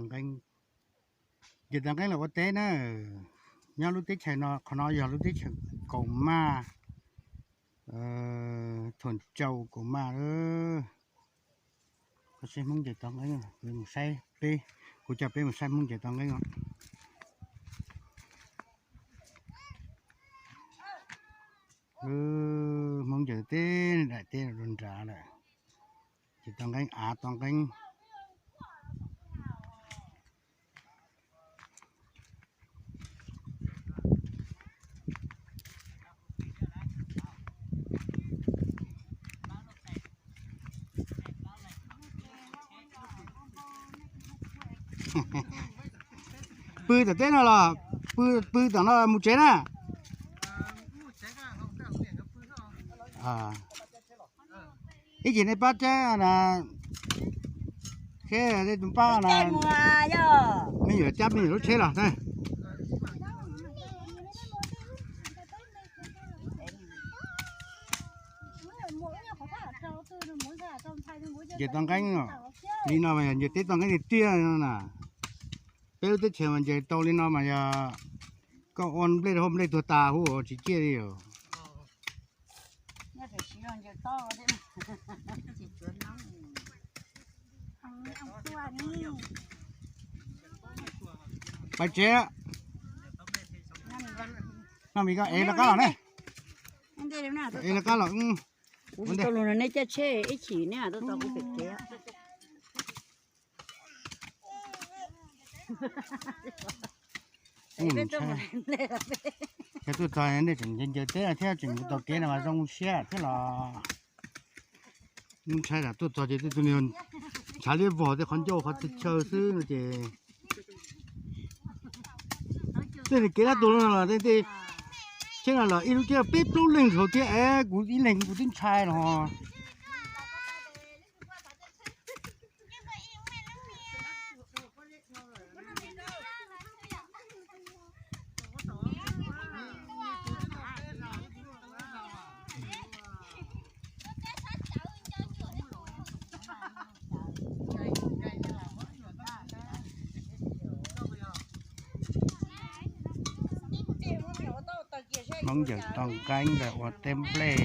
Nqeeb, nce tau nqeeb los ua teb na. Nyob lub teb chaws no, qhov no yog lub teb chaws Kaus Maj, Thuam Tsau Kaus Maj. Koj saib Hmoob nce tau nqeeb, kuv mus saib peb, kuv coj peb mus saib Hmoob nce tau nqeeb os. Hmoob nce teb daim teb rau nrad lawm, ces tau nqeeb av tau nqeeb. Pw tom teb no los? Pw, pw tom no mus tsev na. Ib chim nej pab tsev na, seb tej tus pab na, me nyuam cab me nyuam lub tsheb los na. Nce tau nqeeb os, li no mas yog nce teb tau nqeeb tiag tiag no na. Peb lub teb chaws mas nce tau li no mas yog koj ua nplej rau hauv nplej tuag tas huv tsis ciaj li os. Pais tsev. Noj mis koj ev rov qab los ne. Ev rov qab los. Kuv tsis tau lus no, neb caij tsheb ib chim neb mam tuaj tos kuv pem tsev. Yog tuaj txog nej tseem ncaws teb thiab tseem tau kev no mas zoo siab thiab los. Ntshai tsam tuaj txog ces tej tug niag ntshav liab vog tej qhov ncauj qhov chaw xwb no ces tej kev dab tuag no los tej, seb no los ib lub ceb peb plaub leeg nkaus thiab es kuv ib leeg kuv twb ntshai los. Hmoob ncaws tau nqeeb ntawm ua teb nplej.